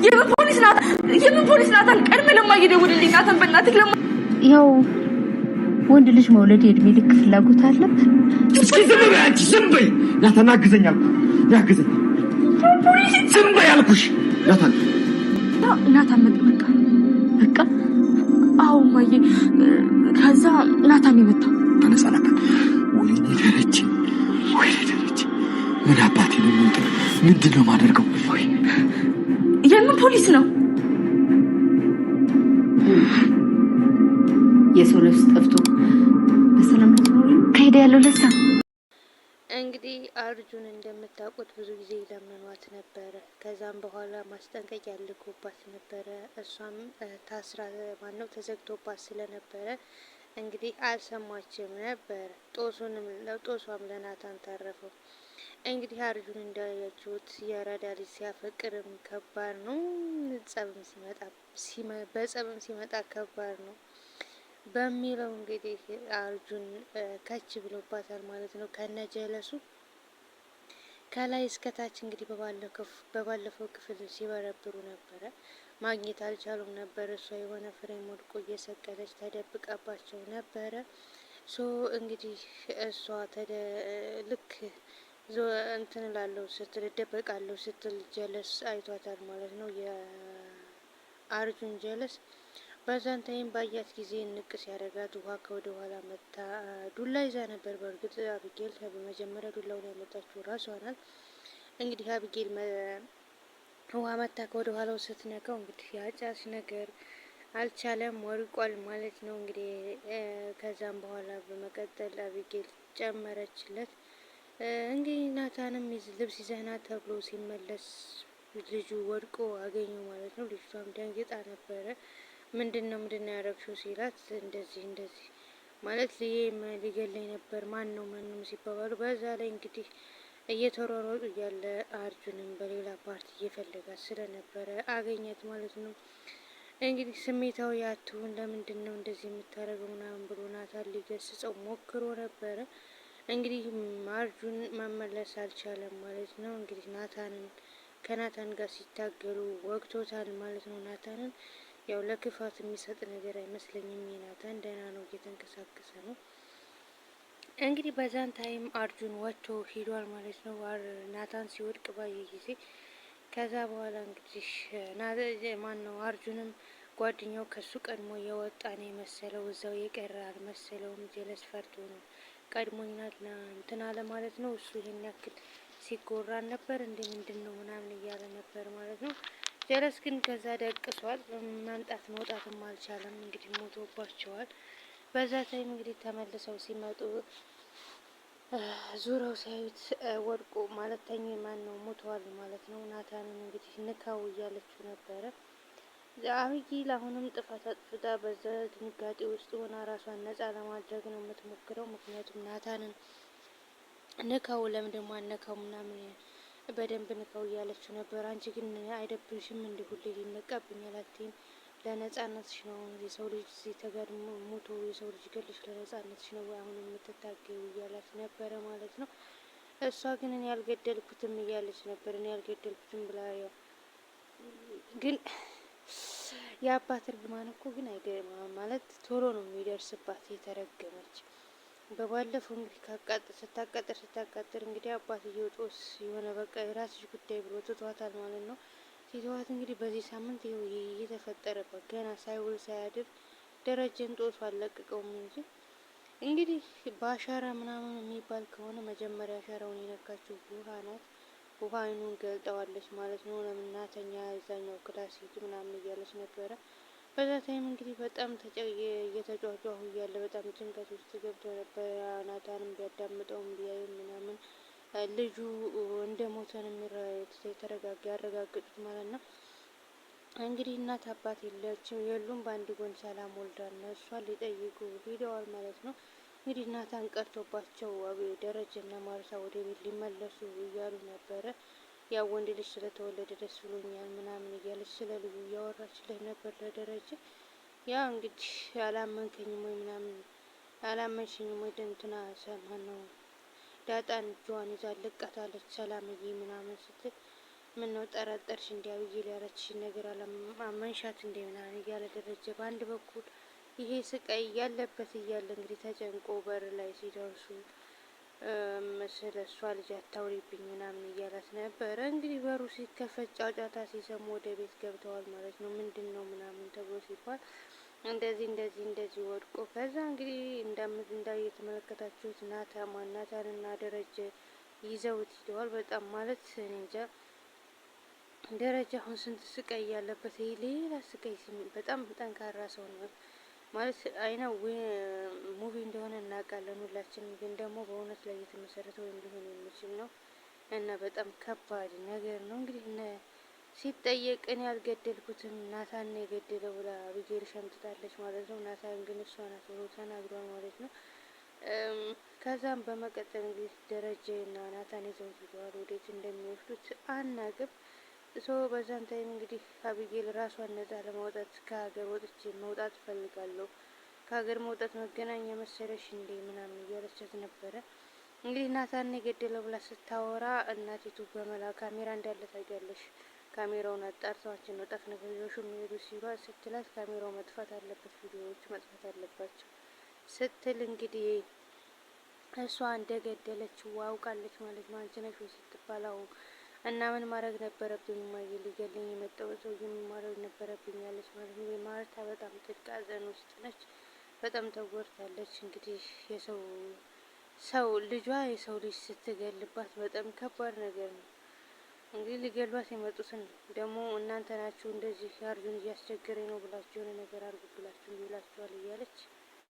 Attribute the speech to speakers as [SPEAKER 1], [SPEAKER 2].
[SPEAKER 1] የምን ፖሊስ ናታን? የምን ፖሊስ ናታን? ቀድመህ ለማዬ ደውልልኝ ናታን፣ በእናትህ ለማ
[SPEAKER 2] ያው ወንድ ልጅ መውለድ የእድሜ ልክ ፍላጎት አለብን።
[SPEAKER 3] እስኪ ዝም በይ አንቺ፣ ዝም በይ። ናታን አግዘኝ አልኩህ፣ ያግዘኝ። ዝም በይ አልኩሽ ናታን።
[SPEAKER 1] ናታን መጣ። በቃ
[SPEAKER 2] በቃ።
[SPEAKER 1] አዎ እማዬ። ከዛ ናታን የመጣው።
[SPEAKER 3] ተነሳ ናታን። ወይኔ ደረጀ፣ ወይኔ ደረጀ፣ ምን አባቴ ነው የምወጣው? ምንድን ነው የማደርገው?
[SPEAKER 1] የምን ፖሊስ ነው?
[SPEAKER 2] የሰው ነፍስ ጠፍቶ በሰላም ልትኖሪ
[SPEAKER 4] ከሄደ ያለው ለዛ
[SPEAKER 5] እንግዲህ አርጁን እንደምታውቁት ብዙ ጊዜ ለምኗት ነበረ። ከዛም በኋላ ማስጠንቀቂያ ልኮባት ነበረ። እሷም ታስራ ማነው ተዘግቶባት ስለነበረ እንግዲህ አልሰማችም ነበረ። ጦሱንም ጦሷም ለናታን ተረፈው። እንግዲህ አርጁን እንዳያችሁት የአራዳ ልጅ ሲያፈቅርም ከባድ ነው፣ ጸብም ሲመጣ በጸብም ሲመጣ ከባድ ነው በሚለው እንግዲህ አርጁን ከች ብሎባታል ማለት ነው። ከነጀለሱ ከላይ እስከታች እንግዲህ በባለፈው ክፍል ሲበረብሩ ነበረ። ማግኘት አልቻሉም ነበር። እሷ የሆነ frame ወድቆ እየሰቀለች ተደብቃባቸው ነበረ። So እንግዲህ እሷ ልክ እንትን እላለሁ ስትል እደበቃለሁ ስትል ጀለስ አይቷታል ማለት ነው። የአርጁን ጀለስ በዛን time ባያት ጊዜ ንቅስ ያደረጋት ውሃ ከወደ ኋላ መታ ዱላ ይዛ ነበር። በእርግጥ አብጌል በመጀመሪያ ዱላውን ያመጣችው ራሷ ናት። እንግዲህ አብጌል ውሃ መታ ከወደ ኋላው ስትነካው እንግዲህ ያጫስ ነገር አልቻለም፣ ወድቋል ማለት ነው። እንግዲህ ከዛም በኋላ በመቀጠል አብጌል ጨመረችለት። እንግዲህ ናታንም ልብስ ይዘህና ተብሎ ሲመለስ ልጁ ወድቆ አገኘው ማለት ነው። ልጅቷም ደንግጣ ነበረ። ምንድን ነው ያደረግሽው ሲላት እንደዚህ እንደዚህ ማለት ሊገለኝ ነበር፣ ማን ነው ማንም ሲባባሉ በዛ ላይ እንግዲህ እየተሯሯጡ እያለ አርጁንም በሌላ part እየፈለጋት ስለነበረ አገኛት ማለት ነው። እንግዲህ ስሜታዊ አትሁን፣ ለምንድን ነው እንደዚህ የምታደርገው ምናምን ብሎ ናታን ሊገስጸው ሞክሮ ነበረ። እንግዲህ አርጁን መመለስ አልቻለም ማለት ነው። እንግዲህ ናታንን ከናታን ጋር ሲታገሉ ወግቶታል ማለት ነው ናታንን ያው ለክፋት የሚሰጥ ነገር አይመስለኝም። የናታን ደህና ነው፣ እየተንቀሳቀሰ ነው። እንግዲህ በዛን time አርጁን ወጥቶ ሂዷል ማለት ነው። ናታን ሲወድቅ ባየ ጊዜ ከዛ በኋላ እንግዲህ ማን ነው አርጁንም ጓደኛው ከሱ ቀድሞ የወጣ ነው የመሰለው፣ እዛው የቀረ አልመሰለውም። ጀለስ ፈርቶ ነው ቀድሞኛል እንትን አለ ማለት ነው። እሱ ይሄን ያክል ሲጎራን ነበር እንደ ምንድን ነው ምናምን እያለ ነበር ማለት ነው። ጀለስ ግን ከዛ ደቅሷል። መምጣት መውጣትም አልቻለም። እንግዲህ ሞቶባቸዋል። በዛ time እንግዲህ ተመልሰው ሲመጡ ዙረው ሲያዩት ወድቆ ማለት ተኝ ማን ነው ሞተዋል ማለት ነው። ናታንን እንግዲህ ንካው እያለችው ነበረ። አብጊል አሁንም ጥፋት አጥፍታ በዛ ድንጋጤ ውስጥ ሆና ራሷን ነጻ ለማድረግ ነው የምትሞክረው። ምክንያቱም ናታንን ንካው ለምን ደግሞ አነካው ምናምን በደንብ ንካው እያለችው ነበር። አንቺ ግን አይደብርሽም? እንዲህ ሁሌ ሊነቃብኛል አትይም? ለነጻነትሽ ነው የሰው ልጅ ተጋድሞ ሞቶ የሰው ልጅ ገልሽ ለነጻነትሽ ነው አሁን የምትታገዩ እያላት ነበረ ማለት ነው። እሷ ግን እኔ ያልገደልኩትም እያለች ነበር። እኔ ያልገደልኩትም ብላ ያው ግን የአባት እርግማን እኮ ግን አይገርም ማለት ቶሎ ነው የሚደርስባት የተረገመች። በባለፈው እንግዲህ ስታቃጥር ስታቃጥር እንግዲህ አባትየው ጦስ የሆነ በቃ የራስሽ ጉዳይ ብሎ ትቷታል ማለት ነው። ሲተዋት እንግዲህ በዚህ ሳምንት ይኸው እየተፈጠረበት ገና ሳይውል ሳያድር ደረጀን ጦሱ አልለቀቀውም እንጂ እንግዲህ በአሻራ ምናምን የሚባል ከሆነ መጀመሪያ አሻራውን የነካችው ውሃ ናት። ውሃ አይኑን ገልጠዋለች ማለት ነው። ለምን ናተኛ እዛኛው class ሂድ ምናምን እያለች ነበረ። በዛ time እንግዲህ በጣም እየተጯጯሁ እያለ በጣም ጭንቀት ውስጥ ገብቶ ነበር። ናታንም ቢያዳምጠውም ቢያይም ምናምን ልጁ እንደ ሞተ ነው የተረጋጋ ያረጋግጡት ማለት ነው። እንግዲህ እናት አባት የለችም የሉም። በአንድ ጎን ሰላም ወልዳል እሷን ሊጠይቁ ሂደዋል ማለት ነው። እንግዲህ ናታን ቀርቶባቸው ደረጀና ማርታ ወደ ቤት ሊመለሱ እያሉ ነበረ። ያው ወንድ ልጅ ስለተወለደ ደስ ብሎኛል ምናምን እያለች ስለ ልጁ እያወራችለት ነበር ለደረጀ። ያ እንግዲህ አላመንከኝም ወይ ምናምን አላመንሽኝም ወይ እንትና ሰማን ነው ዳጣን እጇን ይዛ ልቃታለች ሰላምዬ ምናምን ስትል ምን ነው ጠረጠርሽ? እንዲያ ብዬ ያለችሽን ነገር አመንሻት እንደ ምናምን እያለ ደረጀ በአንድ በኩል ይሄ ስቃይ ያለበት እያለ እንግዲህ ተጨንቆ በር ላይ ሲደርሱ ስለ እሷ ልጅ አታውሪብኝ ምናምን እያላት ነበረ። እንግዲህ በሩ ሲከፈት ጫጫታ ሲሰሙ ወደ ቤት ገብተዋል ማለት ነው። ምንድን ነው ምናምን ተብሎ ሲባል እንደዚህ እንደዚህ እንደዚህ ወድቆ ከዛ እንግዲህ እንዳየተመለከታችሁት ናታንና ደረጀ ይዘውት ሂደዋል። በጣም ማለት እኔ እንጃ ደረጀ አሁን ስንት ስቃይ ያለበት ይሄ ሌላ ስቃይ፣ በጣም ጠንካራ ሰው ነው ማለት አይና movie እንደሆነ እናውቃለን ሁላችንም፣ ግን ደግሞ በእውነት ላይ የተመሰረተ ወይም ሊሆን የሚችል ነው እና በጣም ከባድ ነገር ነው። እንግዲህ ሲጠየቅ እኔ ያልገደልኩትም ናታን ነው የገደለው ብላ አቢጌል ሸምጥጣለች ማለት ነው። ናታን ግን እሷ ናት ብሎ ተናግሯል ማለት ነው። ከዛም በመቀጠል እንግዲህ ደረጀ እና ናታን ይዘውት ሄደዋል። ወዴት እንደሚወስዱት አናቅም። So በዛን time እንግዲህ አቢጌል ራሷን ነጻ ለማውጣት ከሀገር ወጥቼ መውጣት እፈልጋለሁ፣ ከሀገር መውጣት መገናኛ መሰለሽ እንዴ ምናምን እያለቻት ነበረ። እንግዲህ ናታን የገደለው ብላ ስታወራ እናቲቱ በመላ ካሜራ እንዳለ ታውቂያለሽ፣ ካሜራውን አጣርተዋችን ነው ጠፍነው ይዘውሽ የሚሄዱ ሲሏ ስትላት ካሜራው መጥፋት አለበት፣ ቪዲዮዎቹ መጥፋት አለባቸው ስትል እንግዲህ እሷ እንደገደለችው አውቃለች ማለት ነው። አንቺ ነሽ ወይ ስትባል አዎ እና ምን ማድረግ ነበረብኝ እማዬ፣ ሊገለኝ የመጣው ሰውዬ ምን ማድረግ ነበረብኝ አለች ማለት ነው። ማርታ በጣም ጥልቅ ሐዘን ውስጥ ነች። በጣም ተጎድታለች። እንግዲህ የሰው ሰው ልጇ የሰው ልጅ ስትገልባት በጣም ከባድ ነገር ነው። እንግዲህ ሊገሏት የመጡትን ደግሞ እናንተ ናችሁ እንደዚህ አርጁን እያስቸገረኝ ነው ብላችሁ የሆነ ነገር አድርጉ ብላችሁ ብላችኋል እያለች